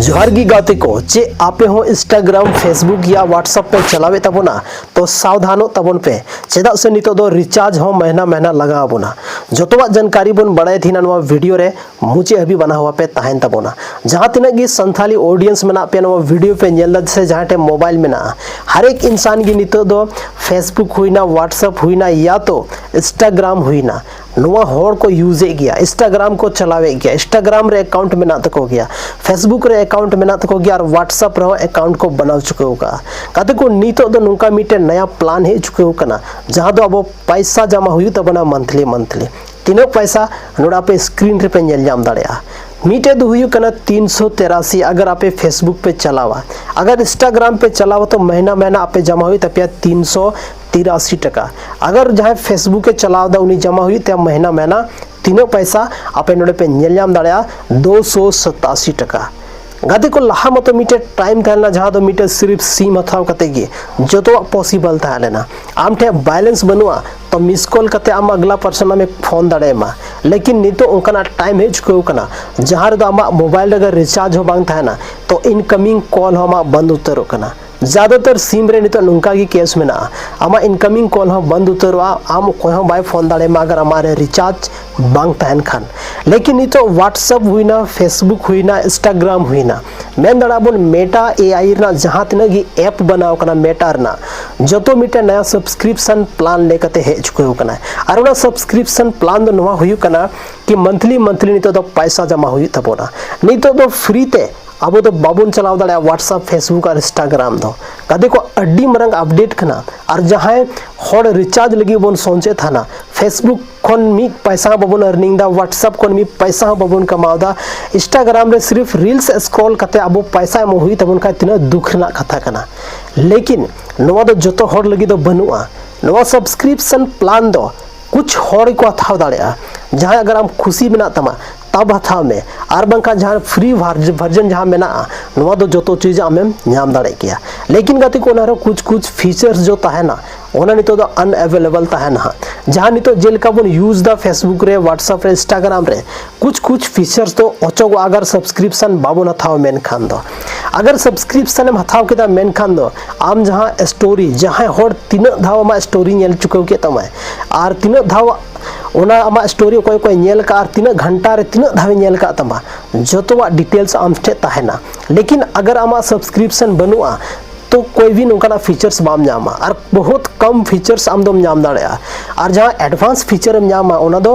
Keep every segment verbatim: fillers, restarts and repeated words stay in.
ᱡᱚᱦᱟᱨ ᱜᱮ ᱜᱟᱛᱮ ᱠᱚ, ᱪᱮᱫ ᱟᱯᱮ ᱦᱚᱸ Instagram, Facebook ᱭᱟ WhatsApp ᱯᱮ ᱪᱟᱞᱟᱣᱮᱫ ᱛᱟᱵᱚᱱᱟ? ᱛᱚ ᱥᱟᱵᱫᱷᱟᱱᱚᱜ ᱛᱟᱵᱚᱱ ᱯᱮ, ᱪᱮᱫᱟᱜ ᱥᱮ ᱱᱤᱛᱚᱜ ᱫᱚ recharge ᱦᱚᱸ ᱢᱟᱹᱦᱱᱟᱹ ᱢᱟᱹᱦᱱᱟᱹ ᱞᱟᱜᱟᱣ ᱟᱵᱚᱱᱟ᱾ ᱡᱚᱛᱚᱣᱟᱜ ᱡᱟᱱᱠᱟᱨᱤ ᱵᱚᱱ ᱵᱟᱲᱟᱭ ᱛᱟᱦᱮᱱᱟ ᱱᱚᱣᱟ video ᱨᱮ, ᱢᱩᱪᱟᱹᱫ ᱦᱟᱹᱵᱤᱡ ᱵᱟᱱᱟ ᱦᱚᱣᱟ ᱯᱮ ᱛᱟᱦᱮᱱ ᱛᱟᱵᱚᱱᱟ᱾ ᱡᱟᱦᱟᱸ ᱛᱤᱱᱟᱹᱜ ᱜᱮ ᱥᱟᱱᱛᱷᱟᱞᱤ audience ᱢᱮᱱᱟᱜ ᱯᱮᱭᱟ, ᱱᱚᱣᱟ video ᱯᱮ ᱧᱮᱞ ᱮᱫᱟ ᱥᱮ ᱡᱟᱦᱟᱸᱭ ᱴᱷᱮᱱ mobile ᱢᱮᱱᱟᱜᱼᱟ, ᱦᱟᱨ ᱮᱠ ᱤᱱᱥᱟᱱ ᱜᱮ ᱱᱤᱛᱚᱜ ᱫᱚ Facebook ᱦᱩᱭᱱᱟ, WhatsApp ᱦᱩᱭᱱᱟ, ᱭᱟ ᱛᱚ Instagram ᱦᱩᱭᱱᱟ, ᱱᱚᱣᱟ ᱦᱚᱲ ᱠᱚ use ᱮᱫ ᱜᱮᱭᱟ, Instagram ᱠᱚ ᱪᱟᱞᱟᱣᱮᱫ ᱜᱮᱭᱟ, Instagram ᱨᱮ account ᱢᱮᱱᱟᱜ ᱛᱟᱠᱚ ᱜᱮᱭᱟ, Facebook ᱨᱮ account ᱢᱮᱱᱟᱜ ᱛᱟᱠᱚ ᱜᱮᱭᱟ, ᱟᱨ WhatsApp ᱨᱮᱦᱚᱸ account ᱠᱚ ᱵᱮᱱᱟᱣ ᱪᱩᱠᱟᱹᱣ ᱠᱟᱜᱼᱟ᱾ ᱜᱟᱛᱮ ᱠᱚ, ᱱᱤᱛᱚᱜ ᱫᱚ ᱱᱚᱝᱠᱟ ᱢᱤᱫᱴᱮᱱ ᱱᱟᱭᱟ plan ᱦᱮᱡ ᱪᱩᱠᱟᱹᱣ ᱠᱟᱱᱟ, ᱡᱟᱦᱟᱸ ᱫᱚ ᱟᱵᱚ ᱯᱟᱭᱥᱟ ᱡᱚᱢᱟ ᱦᱩᱭᱩᱜ ᱛᱟᱵᱚᱱᱟ monthly monthly᱾ ᱛᱤᱱᱟᱹᱜ ᱯᱟᱭᱥᱟ? ᱱᱚᱰᱮ ᱟᱯᱮ screen ᱨᱮᱯᱮ ᱧᱮᱞ ᱧᱟᱢ ᱫᱟᱲᱮᱭᱟᱜᱼᱟ᱾ ᱢᱤᱫᱴᱮᱡ ᱫᱚ ᱦᱩᱭᱩᱜ ᱠᱟᱱᱟ ᱛᱤᱱᱥᱚ ᱛᱮᱨᱟᱥᱤ, ᱟᱜᱟᱨ ᱟᱯᱮ Facebook ᱯᱮ ᱪᱟᱞᱟᱣᱟ, ᱟᱜᱟᱨ Instagram ᱯᱮ ᱪᱟᱞᱟᱣᱟ, ᱛᱚ ᱢᱟᱹᱦᱱᱟᱹ ᱢᱟᱹᱦᱱᱟᱹ ᱟᱯᱮ ᱡᱚᱢᱟ ᱦᱩᱭᱩᱜ ᱛᱟᱯᱮᱭᱟ ᱛᱤᱱᱥᱚ ᱛᱤᱨᱟᱥᱤ ᱴᱟᱠᱟ᱾ ᱟᱜᱟᱨ ᱡᱟᱦᱟᱸᱭ Facebook ᱮ ᱪᱟᱞᱟᱣ ᱮᱫᱟ, ᱩᱱᱤ ᱡᱚᱢᱟ ᱦᱩᱭᱩᱜ ᱛᱟᱭᱟ ᱢᱟᱹᱦᱱᱟᱹ ᱢᱟᱹᱦᱱᱟᱹ ᱛᱤᱱᱟᱹᱜ ᱯᱟᱭᱥᱟ? ᱟᱯᱮ ᱱᱚᱰᱮ ᱯᱮ ᱧᱮᱞ ᱧᱟᱢ ᱫᱟᱲᱮᱭᱟᱜᱼᱟ, ᱫᱩᱥᱚ ᱥᱟᱛᱟᱥᱤ ᱴᱟᱠᱟ᱾ ᱜᱟᱛᱮ ᱠᱚ, ᱞᱟᱦᱟ ᱢᱟᱛᱚ ᱢᱤᱫᱴᱮᱡ time ᱛᱟᱦᱮᱸ ᱞᱮᱱᱟ, ᱡᱟᱦᱟᱸ ᱫᱚ ᱢᱤᱫᱴᱮᱡ ᱥᱤᱨᱤᱯ SIM ᱦᱟᱛᱟᱣ ᱠᱟᱛᱮ ᱜᱮ ᱡᱚᱛᱚᱣᱟᱜ possible ᱛᱟᱦᱮᱸ ᱞᱮᱱᱟ᱾ ᱟᱢ ᱴᱷᱮᱱ balance ᱵᱟᱹᱱᱩᱜᱼᱟ, ᱛᱚ miss call ᱠᱟᱛᱮ ᱟᱢ ᱟᱜᱽᱞᱟ person ᱟᱢᱮ phone ᱫᱟᱲᱮᱭᱟᱢᱟ᱾ ᱞᱮᱠᱤᱱ ᱱᱤᱛᱚᱜ ᱚᱱᱠᱟᱱᱟᱜ time ᱦᱮᱡ ᱪᱩᱠᱟᱹᱣ ᱠᱟᱱᱟ, ᱡᱟᱦᱟᱸ ᱨᱮᱫᱚ ᱟᱢᱟᱜ mobile ᱨᱮ recharge ᱦᱚᱸ ᱵᱟᱝ ᱛᱟᱦᱮᱱᱟ, ᱛᱚ incoming call ᱦᱚᱸ ᱟᱢᱟᱜ ᱵᱚᱱᱫ ᱩᱛᱟᱹᱨᱚᱜ ᱠᱟᱱᱟ᱾ ᱡᱟᱫᱟᱛᱟᱨ SIM ᱨᱮ ᱱᱤᱛᱚᱜ ᱱᱚᱝᱠᱟ ᱜᱮ case ᱢᱮᱱᱟᱜᱼᱟ, ᱟᱢᱟᱜ incoming call ᱦᱚᱸ ᱵᱚᱱᱫ ᱩᱛᱟᱹᱨᱚᱜᱼᱟ, ᱟᱢ ᱚᱠᱚᱭ ᱦᱚᱸ ᱵᱟᱭ phone ᱫᱟᱲᱮᱭᱟᱢᱟ ᱟᱜᱟᱨ ᱟᱢᱟᱜ ᱨᱮ recharge ᱵᱟᱝ ᱛᱟᱦᱮᱱ ᱠᱷᱟᱱ᱾ ᱞᱮᱠᱤᱱ ᱱᱤᱛᱚᱜ WhatsApp ᱦᱩᱭᱱᱟ, Facebook ᱦᱩᱭᱱᱟ, Instagram ᱦᱩᱭᱱᱟ, ᱢᱮᱱ ᱫᱟᱲᱮᱭᱟᱜᱼᱟ ᱵᱚᱱ Meta AI ᱨᱮᱱᱟᱜ ᱡᱟᱦᱟᱸ ᱛᱤᱱᱟᱹᱜ ᱜᱮ app ᱵᱮᱱᱟᱣ ᱠᱟᱱᱟ Meta ᱨᱮᱱᱟᱜ, ᱡᱚᱛᱚ ᱢᱤᱫᱴᱮᱱ ᱱᱟᱭᱟ subscription plan ᱞᱮᱠᱟᱛᱮ ᱦᱮᱡ ᱪᱩᱠᱟᱹᱣ ᱠᱟᱱᱟ᱾ ᱟᱨ ᱚᱱᱟ subscription plan ᱫᱚ ᱱᱚᱣᱟ ᱦᱩᱭᱩᱜ ᱠᱟᱱᱟ ᱠᱤ monthly monthly ᱱᱤᱛᱚᱜ ᱫᱚ ᱯᱟᱭᱥᱟ ᱡᱚᱢᱟ ᱦᱩᱭᱩᱜ ᱛᱟᱵᱚᱱᱟ᱾ ᱱᱤᱛᱚᱜ ᱫᱚ free ᱛᱮ ᱟᱵᱚ ᱫᱚ ᱵᱟᱵᱚᱱ ᱪᱟᱞᱟᱣ ᱫᱟᱲᱮᱭᱟᱜᱼᱟ WhatsApp, Facebook ᱟᱨ Instagram ᱫᱚ᱾ ᱜᱟᱛᱮ ᱠᱚ, ᱟᱹᱰᱤ ᱢᱟᱨᱟᱝ update ᱠᱟᱱᱟ᱾ ᱟᱨ ᱡᱟᱦᱟᱸᱭ ᱦᱚᱲ recharge ᱞᱟᱹᱜᱤᱫ ᱵᱚᱱ ᱥᱚᱧᱪᱚᱭᱮᱫ ᱛᱟᱦᱮᱱᱟ, Facebook ᱠᱷᱚᱱ ᱢᱤᱫ ᱯᱟᱭᱥᱟ ᱦᱚᱸ ᱵᱟᱵᱚᱱ earning ᱫᱟ, WhatsApp ᱠᱷᱚᱱ ᱢᱤᱫ ᱯᱟᱭᱥᱟ ᱦᱚᱸ ᱵᱟᱵᱚᱱ ᱠᱟᱢᱟᱣ ᱫᱟ, Instagram ᱨᱮ ᱥᱤᱨᱤᱯ reels scroll ᱠᱟᱛᱮ ᱟᱵᱚ ᱯᱟᱭᱥᱟ ᱮᱢᱚᱜ ᱦᱩᱭᱩᱜ ᱛᱟᱵᱚᱱ ᱠᱷᱟᱱ ᱛᱤᱱᱟᱹᱜ ᱫᱩᱠ ᱨᱮᱱᱟᱜ ᱠᱟᱛᱷᱟ ᱠᱟᱱᱟ᱾ ᱞᱮᱠᱤᱱ ᱱᱚᱣᱟ ᱫᱚ ᱡᱚᱛᱚ ᱦᱚᱲ ᱞᱟᱹᱜᱤᱫ ᱫᱚ ᱵᱟᱹᱱᱩᱜᱼᱟ᱾ ᱱᱚᱣᱟ subscription plan ᱫᱚ ᱠᱩᱪ ᱦᱚᱲ ᱜᱮᱠᱚ ᱦᱟᱛᱟᱣ ᱫᱟᱲᱮᱭᱟᱜᱼᱟ᱾ ᱡᱟᱦᱟᱸᱭ ᱟᱜᱟᱨ ᱟᱢ ᱠᱷᱩᱥᱤ ᱢᱮᱱᱟᱜ ᱛᱟᱢᱟ, ᱛᱟᱵ ᱦᱟᱛᱟᱣ ᱢᱮ, ᱟᱨ ᱵᱟᱝᱠᱷᱟᱱ ᱡᱟᱦᱟᱸ free version ᱡᱟᱦᱟᱸ ᱢᱮᱱᱟᱜᱼᱟ, ᱱᱚᱣᱟ ᱫᱚ ᱡᱚᱛᱚ ᱪᱤᱡᱽ ᱟᱢᱮᱢ ᱧᱟᱢ ᱫᱟᱲᱮᱭᱟᱜ ᱜᱮᱭᱟ᱾ ᱞᱮᱠᱤᱱ ᱜᱟᱛᱮ ᱠᱚ, ᱚᱱᱟ ᱨᱮᱦᱚᱸ ᱠᱩᱪ ᱠᱩᱪ features ᱡᱚ ᱛᱟᱦᱮᱱᱟ, ᱚᱱᱟ ᱱᱤᱛᱚᱜ ᱫᱚ unavailable ᱛᱟᱦᱮᱱᱟ ᱦᱟᱸᱜ᱾ ᱡᱟᱦᱟᱸ ᱱᱤᱛᱚᱜ ᱡᱮᱞᱮᱠᱟ ᱵᱚᱱ use ᱫᱟ Facebook ᱨᱮ, WhatsApp ᱨᱮ, Instagram ᱨᱮ, ᱠᱩᱪ ᱠᱩᱪ features ᱫᱚ ᱚᱪᱚᱜᱚᱜᱼᱟ ᱟᱜᱟᱨ subscription ᱵᱟᱵᱚᱱ ᱦᱟᱛᱟᱣᱟ ᱢᱮᱱᱠᱷᱟᱱ ᱫᱚ᱾ ᱟᱜᱟᱨ subscription ᱮᱢ ᱦᱟᱛᱟᱣ ᱠᱮᱫᱟ ᱢᱮᱱᱠᱷᱟᱱ ᱫᱚ ᱟᱢ ᱡᱟᱦᱟᱸ story, ᱡᱟᱦᱟᱸᱭ ᱦᱚᱲ ᱛᱤᱱᱟᱹᱜ ᱫᱷᱟᱣ ᱟᱢᱟᱜ story ᱧᱮᱞ ᱪᱩᱠᱟᱹᱣ ᱠᱮᱫ ᱛᱟᱢᱟᱭ ᱟᱨ ᱛᱤᱱᱟᱹᱜ ᱫᱷᱟᱣ ᱚᱱᱟ ᱟᱢᱟᱜ story ᱚᱠᱚᱭ ᱚᱠᱚᱭ ᱧᱮᱞ ᱠᱟᱜᱼᱟ ᱟᱨ ᱛᱤᱱᱟᱹᱜ ᱜᱷᱟᱱᱴᱟ ᱨᱮ ᱛᱤᱱᱟᱹᱜ ᱫᱷᱟᱣ ᱮ ᱧᱮᱞ ᱠᱟᱜ ᱛᱟᱢᱟ, ᱡᱚᱛᱚᱣᱟᱜ details ᱟᱢ ᱴᱷᱮᱱ ᱛᱟᱦᱮᱱᱟ᱾ ᱞᱮᱠᱤᱱ ᱟᱜᱟᱨ ᱟᱢᱟᱜ subscription ᱵᱟᱹᱱᱩᱜᱼᱟ, ᱛᱚ ᱠᱳᱭ ᱵᱷᱤ ᱱᱚᱝᱠᱟᱱᱟᱜ features ᱵᱟᱢ ᱧᱟᱢᱟ ᱟᱨ ᱵᱚᱦᱩᱛ ᱠᱚᱢ features ᱟᱢ ᱫᱚᱢ ᱧᱟᱢ ᱫᱟᱲᱮᱭᱟᱜᱼᱟ᱾ ᱟᱨ ᱡᱟᱦᱟᱸ advance feature ᱮᱢ ᱧᱟᱢᱟ ᱚᱱᱟ ᱫᱚ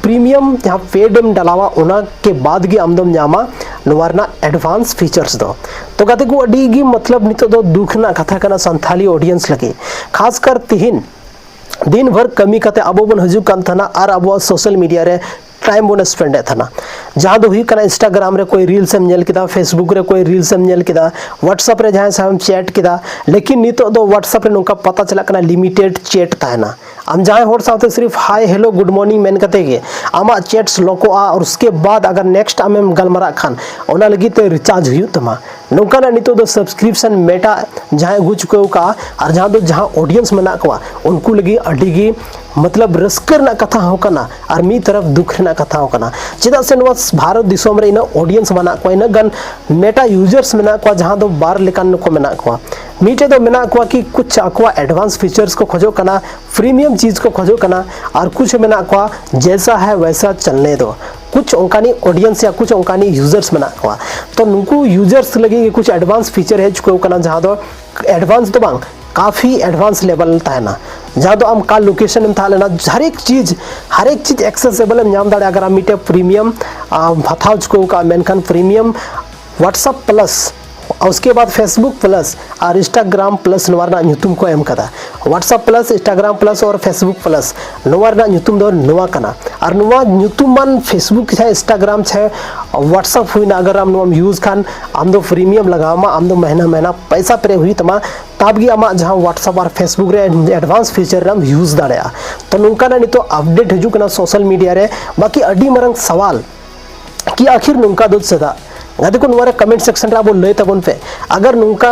premium ᱡᱟᱦᱟᱸ paid ᱮᱢ ᱰᱟᱞᱟᱣᱟ ᱚᱱᱟ ᱠᱮ ᱵᱟᱫ ᱜᱮ ᱟᱢ ᱫᱚᱢ ᱧᱟᱢᱟ ᱱᱚᱣᱟ ᱨᱮᱱᱟᱜ advance features ᱫᱚ᱾ ᱛᱚ ᱜᱟᱛᱮ ᱠᱚ, ᱟᱹᱰᱤ ᱜᱮ ᱢᱚᱛᱞᱚᱵ ᱱᱤᱛᱚᱜ ᱫᱚ ᱫᱩᱠ ᱨᱮᱱᱟᱜ ᱠᱟᱛᱷᱟ ᱠᱟᱱᱟ ᱥᱟᱱᱛᱷᱟᱞᱤ audience ᱞᱟᱹᱜᱤᱫ, ᱠᱷᱟᱥ ᱠᱟᱨ ᱛᱤᱦᱤᱧ ᱫᱤᱱ ᱵᱷᱳᱨ ᱠᱟᱹᱢᱤ ᱠᱟᱛᱮ ᱟᱵᱚ ᱵᱚᱱ ᱦᱤᱡᱩᱜ ᱠᱟᱱ ᱛᱟᱦᱮᱱᱟ ᱟᱨ ᱟᱵᱚᱣᱟᱜ social media ᱨᱮ time ᱵᱚᱱ spend ᱮᱫ ᱛᱟᱦᱮᱱᱟ, ᱡᱟᱦᱟᱸ ᱫᱚ ᱦᱩᱭᱩᱜ ᱠᱟᱱᱟ Instagram ᱨᱮ ᱠᱚᱭ reels ᱮᱢ ᱧᱮᱞ ᱠᱮᱫᱟ, Facebook ᱨᱮ ᱠᱚᱭ reels ᱮᱢ ᱧᱮᱞ ᱠᱮᱫᱟ, WhatsApp ᱨᱮ ᱡᱟᱦᱟᱸᱭ ᱥᱟᱶ ᱮᱢ chat ᱠᱮᱫᱟ᱾ ᱞᱮᱠᱤᱱ ᱱᱤᱛᱚᱜ ᱫᱚ WhatsApp ᱨᱮ ᱱᱚᱝᱠᱟ ᱯᱟᱛᱟ ᱪᱟᱞᱟᱜ ᱠᱟᱱᱟ limited chat ᱛᱟᱦᱮᱱᱟ᱾ ᱟᱢ ᱡᱟᱦᱟᱸᱭ ᱦᱚᱲ ᱥᱟᱶᱛᱮ syrup hi hello good morning ᱢᱮᱱ ᱠᱟᱛᱮ ᱜᱮ ᱟᱢᱟᱜ chats lockᱚᱜᱼᱟ ᱟᱨ ᱩᱥᱠᱮ ᱵᱟᱫ ᱟᱜᱟᱨ next ᱟᱢᱮᱢ ᱜᱟᱞᱢᱟᱨᱟᱜ ᱠᱷᱟᱱ ᱚᱱᱟ ᱞᱟᱹᱜᱤᱫ ᱛᱮ recharge ᱦᱩᱭᱩᱜ ᱛᱟᱢᱟ᱾ ᱱᱚᱝᱠᱟᱱᱟᱜ ᱱᱤᱛᱚᱜ ᱫᱚ subscription Meta ᱡᱟᱦᱟᱸᱭ ᱟᱹᱜᱩ ᱪᱩᱠᱟᱹᱣ ᱠᱟᱜᱼᱟ ᱟᱨ ᱡᱟᱦᱟᱸ ᱫᱚ ᱡᱟᱦᱟᱸ audience ᱢᱮᱱᱟᱜ ᱠᱚᱣᱟ ᱩᱱᱠᱩ ᱞᱟᱹᱜᱤᱫ ᱟᱹᱰᱤ ᱜᱮ ᱢᱚᱛᱞᱚᱵ ᱨᱟᱹᱥᱠᱟᱹ ᱨᱮᱱᱟᱜ ᱠᱟᱛᱷᱟ ᱦᱚᱸ ᱠᱟᱱᱟ ᱟᱨ ᱢᱤᱫ ᱛᱚᱨᱚᱯ ᱫᱩᱠ ᱨᱮᱱᱟᱜ ᱠᱟᱛᱷᱟ ᱦᱚᱸ ᱠᱟᱱᱟ᱾ ᱪᱮᱫᱟᱜ ᱥᱮ ᱱᱚᱣᱟ ᱵᱷᱟᱨᱚᱛ ᱫᱤᱥᱚᱢ ᱨᱮ ᱤᱱᱟᱹᱜ audience ᱢᱮᱱᱟᱜ ᱠᱚᱣᱟ, ᱤᱱᱟᱹᱜ ᱜᱟᱱ Meta users ᱢᱮᱱᱟᱜ ᱠᱚᱣᱟ, ᱡᱟᱦᱟᱸ ᱫᱚ ᱵᱟᱨ ᱞᱮᱠᱟᱱ ᱠᱚ ᱢᱮᱱᱟᱜ ᱠᱚᱣᱟ᱾ ᱢᱤᱫᱴᱮᱡ ᱫᱚ ᱢᱮᱱᱟᱜ ᱠᱚᱣᱟ ᱠᱤ ᱠᱩᱪ ᱟᱠᱚᱣᱟᱜ advance features ᱠᱚ ᱠᱷᱚᱡᱚᱜ ᱠᱟᱱᱟ, premium ᱪᱤᱡᱽ ᱠᱚ ᱠᱷᱚᱡᱚᱜ ᱠᱟᱱᱟ, ᱟᱨ ᱠᱩᱪ ᱢᱮᱱᱟᱜ ᱠᱚᱣᱟ ᱡᱮᱥᱟ ᱦᱟᱭ ᱣᱮᱥᱟ ᱪᱟᱞᱱᱮ ᱫᱚ, ᱠᱩᱪ ᱚᱱᱠᱟᱱᱤᱡ audience ᱭᱟ ᱠᱩᱪ ᱚᱱᱠᱟᱱᱤᱡ users ᱢᱮᱱᱟᱜ ᱠᱚᱣᱟ᱾ ᱛᱚ ᱱᱩᱠᱩ users ᱞᱟᱹᱜᱤᱫ ᱜᱮ ᱠᱩᱪ advance feature ᱦᱮᱡ ᱪᱩᱠᱟᱹᱣ ᱠᱟᱱᱟ, ᱡᱟᱦᱟᱸ ᱫᱚ advance ᱫᱚ ᱵᱟᱝ, ᱠᱟᱯᱷᱤ advance level ᱛᱟᱦᱮᱱᱟ, ᱡᱟᱦᱟᱸ ᱫᱚ ᱟᱢ ᱚᱠᱟ location ᱮᱢ ᱛᱟᱦᱮᱸ ᱞᱮᱱᱟ, ᱦᱟᱨᱮᱠ ᱪᱤᱡᱽ, ᱦᱟᱨᱮᱠ ᱪᱤᱡᱽ accessible ᱮᱢ ᱧᱟᱢ ᱫᱟᱲᱮᱭᱟᱜᱼᱟ᱾ ᱟᱜᱟᱨ ᱟᱢ ᱢᱤᱫᱴᱮᱡ premium ᱟᱢ ᱦᱟᱛᱟᱣ ᱪᱩᱠᱟᱹᱣ ᱠᱟᱜᱼᱟ, ᱢᱮᱱᱠᱷᱟᱱ premium WhatsApp Plus, ᱩᱥᱠᱮ ᱵᱟᱫ Facebook Plus ᱟᱨ Instagram Plus ᱱᱚᱣᱟ ᱨᱮᱱᱟᱜ ᱧᱩᱛᱩᱢ ᱠᱚ ᱮᱢ ᱠᱟᱫᱟ᱾ WhatsApp Plus, Instagram Plus ᱟᱨ Facebook Plus ᱱᱚᱣᱟ ᱨᱮᱱᱟᱜ ᱧᱩᱛᱩᱢ ᱫᱚ ᱱᱚᱣᱟ ᱠᱟᱱᱟ᱾ ᱟᱨ ᱱᱚᱣᱟ ᱧᱩᱛᱩᱢᱟᱱ Facebook ᱪᱟᱦᱮ Instagram ᱪᱟᱦᱮ WhatsApp ᱦᱩᱭᱱᱟ, ᱟᱜᱟᱨ ᱟᱢ ᱱᱚᱣᱟᱢ use ᱠᱷᱟᱱ ᱟᱢ ᱫᱚ premium ᱞᱟᱜᱟᱣ ᱟᱢᱟ, ᱟᱢ ᱫᱚ ᱢᱟᱹᱦᱱᱟᱹ ᱢᱟᱹᱦᱱᱟᱹ ᱯᱚᱭᱥᱟ ᱯᱮᱨᱮ ᱦᱩᱭᱩᱜ ᱛᱟᱢᱟ, ᱛᱟᱵ ᱜᱮ ᱟᱢᱟᱜ ᱡᱟᱦᱟᱸ WhatsApp ᱟᱨ Facebook ᱨᱮ advance feature ᱨᱮᱢ use ᱫᱟᱲᱮᱭᱟᱜᱼᱟ᱾ ᱛᱚ ᱱᱚᱝᱠᱟᱱᱟᱜ ᱱᱤᱛᱚᱜ update ᱦᱤᱡᱩᱜ ᱠᱟᱱᱟ social media ᱨᱮ, ᱵᱟᱠᱤ ᱟᱹᱰᱤ ᱢᱟᱨᱟᱝ ᱥᱟᱣᱟᱞ ᱠᱤ ᱟᱠᱷᱤᱨ ᱱᱚᱝᱠᱟ ᱫᱚ ᱪᱮᱫᱟᱜ? ᱜᱟᱛᱮ ᱠᱚ, ᱱᱚᱣᱟ ᱨᱮ ᱠᱚᱢᱮᱱᱴ ᱥᱮᱠᱥᱚᱱ ᱨᱮ ᱟᱵᱚ ᱞᱟᱹᱭ ᱛᱟᱵᱚᱱ ᱯᱮ, ᱟᱜᱟᱨ ᱱᱚᱝᱠᱟ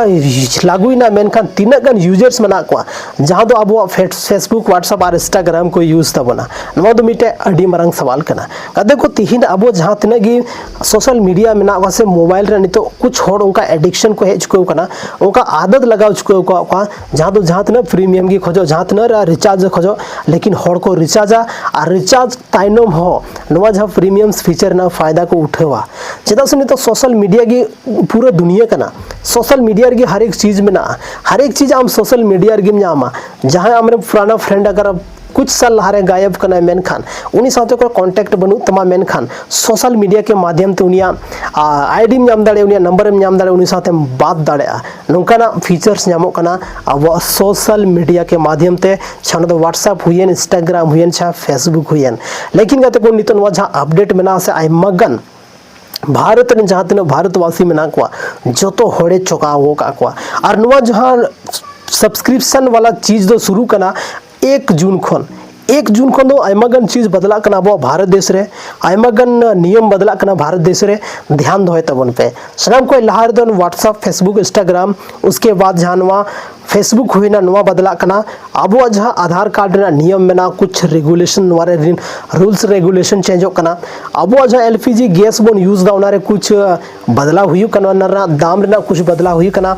ᱞᱟᱹᱜᱩᱭᱮᱱᱟ, ᱢᱮᱱᱠᱷᱟᱱ ᱛᱤᱱᱟᱹᱜ ᱜᱟᱱ ᱤᱭᱩᱡᱟᱨᱥ ᱢᱮᱱᱟᱜ ᱠᱚᱣᱟ ᱡᱟᱦᱟᱸ ᱫᱚ ᱟᱵᱚᱣᱟᱜ ᱯᱷᱮᱥ-, ᱯᱷᱮᱥᱵᱩᱠ, ᱣᱟᱴᱥᱮᱯ ᱟᱨ ᱤᱱᱥᱴᱟᱜᱨᱟᱢ ᱠᱚ ᱤᱭᱩᱡᱽ ᱛᱟᱵᱚᱱᱟ? ᱱᱚᱣᱟ ᱫᱚ ᱢᱤᱫᱴᱮᱡ ᱟᱹᱰᱤ ᱢᱟᱨᱟᱝ ᱥᱟᱣᱟᱞ ᱠᱟᱱᱟ᱾ ᱜᱟᱛᱮ ᱠᱚ, ᱛᱤᱦᱤᱧ ᱟᱵᱚ ᱡᱟᱦᱟᱸ ᱛᱤᱱᱟᱹᱜ ᱜᱮ ᱥᱳᱥᱟᱞ ᱢᱤᱰᱤᱭᱟ ᱢᱮᱱᱟᱜ ᱠᱚᱣᱟ ᱥᱮ ᱢᱳᱵᱟᱭᱤᱞ ᱨᱮ ᱱᱤᱛᱚᱜ ᱠᱩᱪ ᱦᱚᱲ ᱚᱱᱠᱟ ᱮᱰᱤᱠᱥᱚᱱ ᱠᱚ ᱦᱮᱡ ᱪᱩᱠᱟᱹᱣ ᱠᱟᱱᱟ, ᱚᱱᱠᱟ ᱟᱫᱚᱛ ᱞᱟᱜᱟᱣ ᱪᱩᱠᱟᱹᱣ ᱠᱟᱜ ᱠᱚᱣᱟ, ᱡᱟᱦᱟᱸ ᱫᱚ ᱡᱟᱦᱟᱸ ᱛᱤᱱᱟᱹᱜ ᱯᱨᱤᱢᱤᱭᱟᱢ ᱜᱮ ᱠᱷᱚᱡᱚᱜ, ᱡᱟᱦᱟᱸ ᱛᱤᱱᱟᱹᱜ ᱨᱤᱪᱟᱨᱡᱽ ᱠᱷᱚᱡᱚᱜ, ᱞᱮᱠᱤᱱ ᱦᱚᱲ ᱠᱚ ᱨᱤᱪᱟᱨᱡᱟ ᱟᱨ ᱨᱤᱪᱟᱨᱡᱽ ᱛᱟᱭᱱᱚᱢ ᱦᱚᱸ ᱱᱚᱣᱟ ᱡᱟᱦᱟᱸ ᱯᱨᱤᱢᱤᱭᱟᱢ ᱯᱷᱤᱪᱟᱨ ᱨᱮᱱᱟᱜ ᱯᱷᱟᱭᱫᱟ ᱠᱚ ᱩᱴᱷᱟᱹᱣᱟ᱾ ᱪᱮᱫᱟᱜ ᱥᱮ ᱱᱤᱛᱚᱜ ᱥᱳᱥᱟᱞ ᱢᱤᱰᱤᱭᱟ ᱜᱮ ᱯᱩᱨᱟᱹ ᱫᱩᱱᱤᱭᱟᱹ ᱠᱟᱱᱟ, ᱥᱳᱥᱟᱞ ᱢᱤᱰᱤᱭᱟ ᱨᱮᱜᱮ ᱦᱟᱨ ᱮᱠ ᱪᱤᱡᱽ ᱢᱮᱱᱟᱜᱼᱟ, ᱦᱟᱨ ᱮᱠ ᱪᱤᱡᱽ ᱟᱢ ᱥᱳᱥᱟᱞ ᱢᱤᱰᱤᱭᱟ ᱨᱮᱜᱮᱢ ᱧᱟᱢᱟ᱾ ᱡᱟᱦᱟᱸᱭ ᱟᱢᱨᱮᱱ ᱯᱩᱨᱟᱱᱟ ᱯᱷᱨᱮᱱᱰ ᱟᱜᱟᱨ ᱠᱩᱪ ᱥᱟᱞ ᱞᱟᱦᱟᱨᱮ ᱜᱟᱭᱮᱵ ᱠᱟᱱᱟᱭ, ᱢᱮᱱᱠᱷᱟᱱ ᱩᱱᱤ ᱥᱟᱶᱛᱮ ᱠᱳᱱᱳ ᱠᱚᱱᱴᱮᱠᱴ ᱵᱟᱹᱱᱩᱜ ᱛᱟᱢᱟ, ᱢᱮᱱᱠᱷᱟᱱ ᱥᱳᱥᱟᱞ ᱢᱤᱰᱤᱭᱟ ᱠᱮ ᱢᱟᱫᱷᱭᱚᱢ ᱛᱮ ᱩᱱᱤᱭᱟᱜ ᱟᱭᱰᱤᱢ ᱧᱟᱢ ᱫᱟᱲᱮᱭᱟᱜᱼᱟ, ᱩᱱᱤᱭᱟᱜ ᱱᱟᱢᱵᱟᱨᱮᱢ ᱧᱟᱢ ᱫᱟᱲᱮᱭᱟᱜᱼᱟ, ᱩᱱᱤ ᱥᱟᱶᱛᱮᱢ ᱵᱟᱛ ᱫᱟᱲᱮᱭᱟᱜᱼᱟ᱾ ᱱᱚᱝᱠᱟᱱᱟᱜ ᱯᱷᱤᱪᱟᱨᱥ ᱧᱟᱢᱚᱜ ᱠᱟᱱᱟ ᱟᱵᱚᱣᱟᱜ ᱥᱳᱥᱟᱞ ᱢᱤᱰᱤᱭᱟ ᱠᱮ ᱢᱟᱫᱷᱭᱚᱢ ᱛᱮ, ᱪᱷᱟᱱᱟ ᱫᱚ ᱣᱟᱴᱥᱮᱯ ᱦᱩᱭᱮᱱ, ᱤᱱᱥᱴᱟᱜᱨᱟᱢ ᱦᱩᱭᱮᱱ, ᱪᱷᱟ ᱯᱷᱮᱥᱵᱩᱠ ᱦᱩᱭᱮᱱ᱾ ᱞᱮᱠᱤᱱ ᱜᱟᱛᱮ ᱠᱚ, ᱱᱤᱛᱚᱜ ᱱᱚᱣᱟ ᱡᱟᱦᱟᱸ ᱟᱯᱰᱮᱴ ᱢᱮᱱᱟᱜᱼᱟ ᱥᱮ ᱟᱭᱢᱟ ᱜᱟᱱ ᱵᱷᱟᱨᱚᱛ ᱨᱮᱱ ᱡᱟᱦᱟᱸ ᱛᱤᱱᱟᱹᱜ ᱵᱷᱟᱨᱚᱛᱵᱟᱥᱤ ᱢᱮᱱᱟᱜ ᱠᱚᱣᱟ, ᱡᱚᱛᱚ ᱦᱚᱲᱮ ᱪᱚᱠᱟᱣ ᱟᱠᱟᱫ ᱠᱚᱣᱟ᱾ ᱟᱨ ᱱᱚᱣᱟ ᱡᱟᱦᱟᱸ ᱥᱟᱵᱥᱠᱨᱤᱯᱥᱚᱱ ᱣᱟᱞᱟ ᱪᱤᱡᱽ ᱫᱚ ᱥᱩᱨᱩ ᱠᱟᱱᱟ ᱮᱠ ᱡᱩᱱ ᱠᱷᱚᱱ᱾ ᱮᱠ ᱡᱩᱱ ᱠᱷᱚᱱ ᱫᱚ ᱟᱭᱢᱟ ᱜᱟᱱ ᱪᱤᱡᱽ ᱵᱚᱫᱞᱟᱜ ᱠᱟᱱᱟ ᱟᱵᱚᱣᱟᱜ ᱵᱷᱟᱨᱚᱛ ᱫᱮᱥ ᱨᱮ, ᱟᱭᱢᱟ ᱜᱟᱱ ᱱᱤᱭᱚᱢ ᱵᱚᱫᱞᱟᱜ ᱠᱟᱱᱟ ᱵᱷᱟᱨᱚᱛ ᱫᱮᱥ ᱨᱮ᱾ ᱫᱷᱮᱭᱟᱱ ᱫᱚᱦᱚᱭ ᱛᱟᱵᱚᱱ ᱯᱮ᱾ ᱥᱟᱱᱟᱢ ᱠᱷᱚᱱ ᱞᱟᱦᱟ ᱨᱮᱫᱚ ᱣᱟᱴᱥᱮᱯ, ᱯᱷᱮᱥᱵᱩᱠ, ᱤᱱᱥᱴᱟᱜᱨᱟᱢ, ᱩᱥᱠᱮ ᱵᱟᱫ ᱡᱟᱦᱟᱸ ᱱᱚᱣᱟ ᱯᱷᱮᱥᱵᱩᱠ ᱦᱩᱭᱱᱟ, ᱱᱚᱣᱟ ᱵᱚᱫᱞᱟᱜ ᱠᱟᱱᱟ᱾ ᱟᱵᱚᱣᱟᱜ ᱡᱟᱦᱟᱸ ᱟᱫᱷᱟᱨ ᱠᱟᱨᱰ ᱨᱮᱱᱟᱜ ᱱᱤᱭᱚᱢ ᱢᱮᱱᱟᱜᱼᱟ, ᱠᱩᱪ ᱨᱮᱜᱩᱞᱮᱥᱚᱱ, ᱱᱚᱣᱟ ᱨᱮ ᱨᱩᱞᱥ ᱨᱮᱜᱩᱞᱮᱥᱚᱱ ᱪᱮᱧᱡᱚᱜ ᱠᱟᱱᱟ᱾ ᱟᱵᱚᱣᱟᱜ ᱡᱟᱦᱟᱸ ᱮᱞ ᱯᱤ ᱡᱤ ᱜᱮᱥ ᱵᱚᱱ ᱤᱭᱩᱡᱽ ᱮᱫᱟ, ᱚᱱᱟ ᱨᱮ ᱠᱩᱪ ᱵᱚᱫᱞᱟᱣ ᱦᱩᱭᱩᱜ ᱠᱟᱱᱟ, ᱚᱱᱟ ᱨᱮᱱᱟᱜ ᱫᱟᱢ ᱨᱮᱱᱟᱜ ᱠᱩᱪ ᱵᱚᱫᱞᱟᱣ ᱦᱩᱭᱩᱜ ᱠᱟᱱᱟ,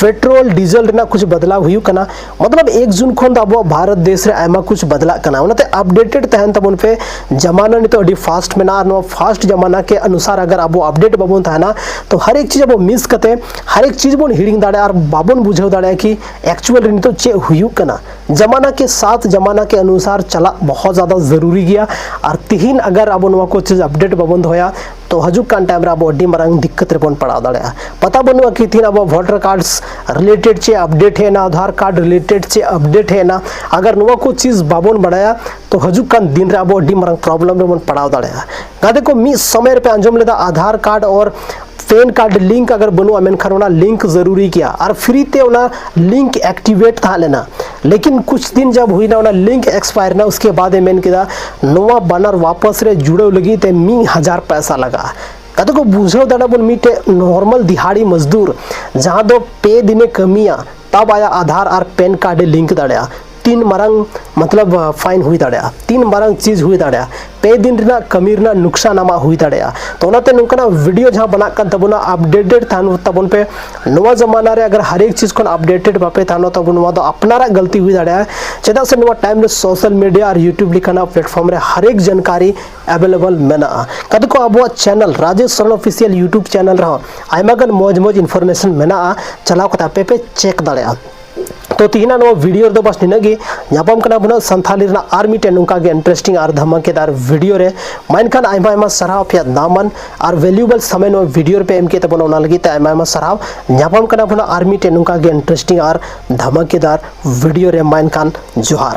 ᱯᱮᱴᱨᱳᱞ ᱰᱤᱡᱮᱞ ᱨᱮᱱᱟᱜ ᱠᱩᱪ ᱵᱚᱫᱞᱟᱣ ᱦᱩᱭᱩᱜ ᱠᱟᱱᱟ᱾ ᱢᱚᱛᱞᱚᱵ ᱮᱠ ᱡᱩᱱ ᱠᱷᱚᱱ ᱫᱚ ᱟᱵᱚᱣᱟᱜ ᱵᱷᱟᱨᱚᱛ ᱫᱮᱥ ᱨᱮ ᱟᱭᱢᱟ ᱠᱩᱪ ᱵᱚᱫᱞᱟᱜ ᱠᱟᱱᱟ᱾ ᱚᱱᱟᱛᱮ ᱟᱯᱰᱮᱴᱮᱰ ᱛᱟᱦᱮᱱ ᱛᱟᱵᱚᱱ ᱯᱮ᱾ ᱡᱟᱢᱟᱱᱟ ᱱᱤᱛᱚᱜ ᱟᱹᱰᱤ ᱯᱷᱟᱥᱴ ᱢᱮᱱᱟᱜᱼᱟ, ᱟᱨ ᱱᱚᱣᱟ ᱯᱷᱟᱥᱴ ᱡᱟᱢᱟᱱᱟ ᱠᱮ ᱚᱱᱩᱥᱟᱨ ᱟᱜᱟᱨ ᱟᱵᱚ ᱟᱯᱰᱮᱴ ᱵᱟᱵᱚᱱ ᱛᱟᱦᱮᱱᱟ, ᱛᱚ ᱦᱟᱨ ᱮᱠ ᱪᱤᱡᱽ ᱟᱵᱚ ᱢᱤᱥ ᱠᱟᱛᱮ ᱦᱟᱨ ᱮᱠ ᱪᱤᱡᱽ ᱵᱚᱱ ᱦᱤᱲᱤᱧ ᱫᱟᱲᱮᱭᱟᱜᱼᱟ ᱟᱨ ᱵᱟᱵᱚᱱ ᱵᱩᱡᱷᱟᱹᱣ ᱫᱟᱲᱮᱭᱟᱜᱼᱟ ᱠᱤ ᱮᱠᱪᱩᱭᱟᱞ ᱨᱮ ᱱᱤᱛᱚᱜ ᱪᱮᱫ ᱦᱩᱭᱩᱜ ᱠᱟᱱᱟ᱾ ᱡᱟᱢᱟᱱᱟ ᱠᱮ ᱥᱟᱛᱷ ᱡᱟᱢᱟᱱᱟ ᱠᱮ ᱚᱱᱩᱥᱟᱨ ᱪᱟᱞᱟᱜ ᱵᱚᱦᱚᱛ ᱡᱟᱫᱟ ᱡᱟᱹᱨᱩᱨᱤ ᱜᱮᱭᱟ᱾ ᱟᱨ ᱛᱤᱦᱤᱧ ᱟᱜᱟᱨ ᱟᱵᱚ ᱱᱚᱣᱟ ᱠᱚ ᱪᱤᱡᱽ ᱟᱯᱰᱮᱴ ᱵᱟᱵᱚᱱ ᱫᱚᱦᱚᱭᱟ, ᱛᱚ ᱦᱤᱡᱩᱜ ᱠᱟᱱ ᱴᱟᱭᱤᱢ ᱨᱮ ᱟᱵᱚ ᱟᱹᱰᱤ ᱢᱟᱨᱟᱝ ᱫᱤᱠᱠᱟᱛ ᱨᱮᱵᱚᱱ ᱯᱟᱲᱟᱣ ᱫᱟᱲᱮᱭᱟᱜᱼᱟ᱾ ᱯᱟᱛᱟ ᱵᱟᱹᱱᱩᱜᱼᱟ ᱠᱤ ᱛᱤᱦᱤᱧ ᱟᱵᱚ ᱵᱷᱳᱴᱟᱨ ᱠᱟᱨᱰᱥ ᱨᱤᱞᱮᱴᱮᱰ ᱪᱮᱫ ᱟᱯᱰᱮᱴ ᱦᱮᱡ ᱮᱱᱟ, ᱟᱫᱷᱟᱨ ᱠᱟᱨᱰ ᱨᱤᱞᱮᱴᱮᱰ ᱪᱮᱫ ᱟᱯᱰᱮᱴ ᱦᱮᱡ ᱮᱱᱟ᱾ ᱟᱜᱟᱨ ᱱᱚᱣᱟ ᱠᱚ ᱪᱤᱡᱽ ᱵᱟᱵᱚᱱ ᱵᱟᱲᱟᱭᱟ, ᱛᱚ ᱦᱤᱡᱩᱜ ᱠᱟᱱ ᱫᱤᱱ ᱨᱮ ᱟᱵᱚ ᱟᱹᱰᱤ ᱢᱟᱨᱟᱝ ᱯᱨᱚᱵᱞᱮᱢ ᱨᱮᱵᱚᱱ ᱯᱟᱲᱟᱣ ᱫᱟᱲᱮᱭᱟᱜᱼᱟ᱾ ᱜᱟᱛᱮ ᱠᱚ, ᱢᱤᱫ ᱥᱚᱢᱚᱭ ᱨᱮᱯᱮ ᱟᱸᱡᱚᱢ ᱞᱮᱫᱟ ᱟᱫᱷᱟᱨ ᱠᱟᱨᱰ ᱚᱨ ᱯᱮᱱ ᱠᱟᱨᱰ ᱞᱤᱝᱠ ᱟᱜᱟᱨ ᱵᱟᱹᱱᱩᱜᱼᱟ, ᱢᱮᱱᱠᱷᱟᱱ ᱚᱱᱟ ᱞᱤᱝᱠ ᱡᱟᱹᱨᱩᱨᱤ ᱜᱮᱭᱟ, ᱟᱨ ᱯᱷᱨᱤ ᱛᱮ ᱚᱱᱟ ᱞᱤᱝᱠ ᱮᱠᱴᱤᱵᱷᱮᱴ ᱛᱟᱦᱮᱸ ᱞᱮᱱᱟ᱾ ᱞᱮᱠᱤᱱ ᱠᱩᱪ ᱫᱤᱱ ᱡᱟᱵ ᱦᱩᱭᱱᱟ, ᱚᱱᱟ ᱞᱤᱝᱠ ᱮᱠᱥᱯᱟᱭᱟᱨ ᱮᱱᱟ, ᱩᱥᱠᱮ ᱵᱟᱫ ᱮ ᱢᱮᱱ ᱠᱮᱫᱟ ᱱᱚᱣᱟ ᱵᱟᱱᱟᱨ ᱣᱟᱯᱟᱥ ᱨᱮ ᱡᱩᱲᱟᱹᱣ ᱞᱟᱹᱜᱤᱫ ᱛᱮ ᱢᱤᱫ ᱦᱟᱡᱟᱨ ᱯᱚᱭᱥᱟ ᱞᱟᱜᱟᱜᱼᱟ᱾ ᱠᱟᱛᱮ ᱠᱚ ᱵᱩᱡᱷᱟᱹᱣ ᱫᱟᱲᱮᱭᱟᱜᱼᱟ ᱵᱚᱱ, ᱢᱤᱫᱴᱮᱡ ᱱᱚᱨᱢᱟᱞ ᱫᱤᱦᱟᱲᱤ ᱢᱟᱡᱽᱫᱩᱨ ᱡᱟᱦᱟᱸ ᱫᱚ ᱯᱮ ᱫᱤᱱᱮ ᱠᱟᱹᱢᱤᱭᱟ, ᱛᱟᱵ ᱟᱭᱟᱜ ᱟᱫᱷᱟᱨ ᱟᱨ ᱯᱮᱱ ᱠᱟᱨᱰ ᱮ ᱞᱤᱝᱠ ᱫᱟᱲᱮᱭᱟᱜᱼᱟ, ᱛᱤᱱ ᱢᱟᱨᱟᱝ ᱢᱚᱛᱞᱚᱵ ᱯᱷᱟᱭᱤᱱ ᱦᱩᱭ ᱫᱟᱲᱮᱭᱟᱜᱼᱟ, ᱛᱤᱱ ᱢᱟᱨᱟᱝ ᱪᱤᱡᱽ ᱦᱩᱭ ᱫᱟᱲᱮᱭᱟᱜᱼᱟ, ᱯᱮ ᱫᱤᱱ ᱨᱮᱱᱟᱜ ᱠᱟᱹᱢᱤ ᱨᱮᱱᱟᱜ ᱱᱩᱠᱥᱟᱱ ᱟᱢᱟᱜ ᱦᱩᱭ ᱫᱟᱲᱮᱭᱟᱜᱼᱟ᱾ ᱛᱚ ᱚᱱᱟᱛᱮ ᱱᱚᱝᱠᱟᱱᱟᱜ ᱵᱷᱤᱰᱤᱭᱳ ᱡᱟᱦᱟᱸ ᱵᱮᱱᱟᱜ ᱠᱟᱱ ᱛᱟᱵᱚᱱᱟ, ᱟᱯᱰᱮᱴᱮᱰ ᱛᱟᱦᱮᱱ ᱛᱟᱵᱚᱱ ᱯᱮ᱾ ᱱᱚᱣᱟ ᱡᱟᱢᱟᱱᱟ ᱨᱮ ᱟᱜᱟᱨ ᱦᱟᱨ ᱮᱠ ᱪᱤᱡᱽ ᱠᱷᱚᱱ ᱟᱯᱰᱮᱴᱮᱰ ᱵᱟᱯᱮ ᱛᱟᱦᱮᱱᱟ, ᱛᱟᱵᱚᱱ ᱱᱚᱣᱟ ᱫᱚ ᱟᱯᱱᱟᱨᱟᱜ ᱜᱟᱞᱛᱤ ᱦᱩᱭ ᱫᱟᱲᱮᱭᱟᱜᱼᱟ᱾ ᱪᱮᱫᱟᱜ ᱥᱮ ᱱᱚᱣᱟ ᱴᱟᱭᱤᱢ ᱨᱮ ᱥᱳᱥᱟᱞ ᱢᱤᱰᱤᱭᱟ ᱟᱨ ᱭᱩᱴᱩᱵᱽ ᱞᱮᱠᱟᱱᱟᱜ ᱯᱞᱟᱴᱯᱷᱚᱨᱢ ᱨᱮ ᱦᱟᱨ ᱮᱠ ᱡᱟᱱᱠᱟᱨᱤ ᱮᱵᱮᱞᱮᱵᱮᱞ ᱢᱮᱱᱟᱜᱼᱟ᱾ ᱠᱟᱛᱮ ᱠᱚ ᱟᱵᱚᱣᱟᱜ channel Rajesh Soren official YouTube channel ᱨᱮᱦᱚᱸ ᱟᱭᱢᱟ ᱜᱟᱱ ᱢᱚᱡᱽ ᱢᱚᱡᱽ ᱤᱱᱯᱷᱚᱨᱢᱮᱥᱚᱱ ᱢᱮᱱᱟᱜᱼᱟ, ᱪᱟᱞᱟᱣ ᱠᱟᱛᱮ ᱟᱯᱮ ᱯᱮ ᱪᱮᱠ ᱫᱟᱲᱮᱭᱟᱜᱼᱟ᱾ ᱛᱚ ᱛᱤᱦᱤᱧᱟᱜ ᱱᱚᱣᱟ ᱵᱷᱤᱰᱤᱭᱳ ᱨᱮᱫᱚ ᱵᱟᱥ ᱱᱤᱱᱟᱹᱜ ᱜᱮ᱾ ᱧᱟᱯᱟᱢ ᱠᱟᱱᱟ ᱵᱚᱱ ᱥᱟᱱᱛᱷᱟᱞᱤ ᱨᱮᱱᱟᱜ ᱟᱨ ᱢᱤᱫᱴᱮᱱ ᱱᱚᱝᱠᱟ ᱜᱮ ᱤᱱᱴᱟᱨᱮᱥᱴᱤᱝ ᱟᱨ ᱫᱷᱟᱢᱟᱠᱮᱫᱟᱨ ᱵᱷᱤᱰᱤᱭᱳ ᱨᱮ᱾ ᱢᱟ ᱮᱱᱠᱷᱟᱱ ᱟᱭᱢᱟ ᱟᱭᱢᱟ ᱥᱟᱨᱦᱟᱣ ᱟᱯᱮᱭᱟᱜ ᱫᱟᱢᱟᱱ ᱟᱨ ᱵᱷᱮᱞᱩᱭᱮᱵᱚᱞ ᱥᱚᱢᱚᱭ ᱱᱚᱣᱟ ᱵᱷᱤᱰᱤᱭᱳ ᱨᱮᱯᱮ ᱮᱢ ᱠᱮᱫ ᱛᱟᱵᱚᱱᱟ, ᱚᱱᱟ ᱞᱟᱹᱜᱤᱫ ᱛᱮ ᱟᱭᱢᱟ ᱟᱭᱢᱟ ᱥᱟᱨᱦᱟᱣ᱾ ᱧᱟᱯᱟᱢ ᱠᱟᱱᱟ ᱵᱚᱱ ᱟᱨ ᱢᱤᱫᱴᱮᱱ ᱱᱚᱝᱠᱟ ᱜᱮ ᱤᱱᱴᱟᱨᱮᱥᱴᱤᱝ ᱟᱨ ᱫᱷᱟᱢᱟᱠᱮᱫᱟᱨ ᱵᱷᱤᱰᱤᱭᱳ ᱨᱮ᱾ ᱢᱟ ᱮᱱᱠᱷᱟᱱ ᱡᱚᱦᱟᱨ᱾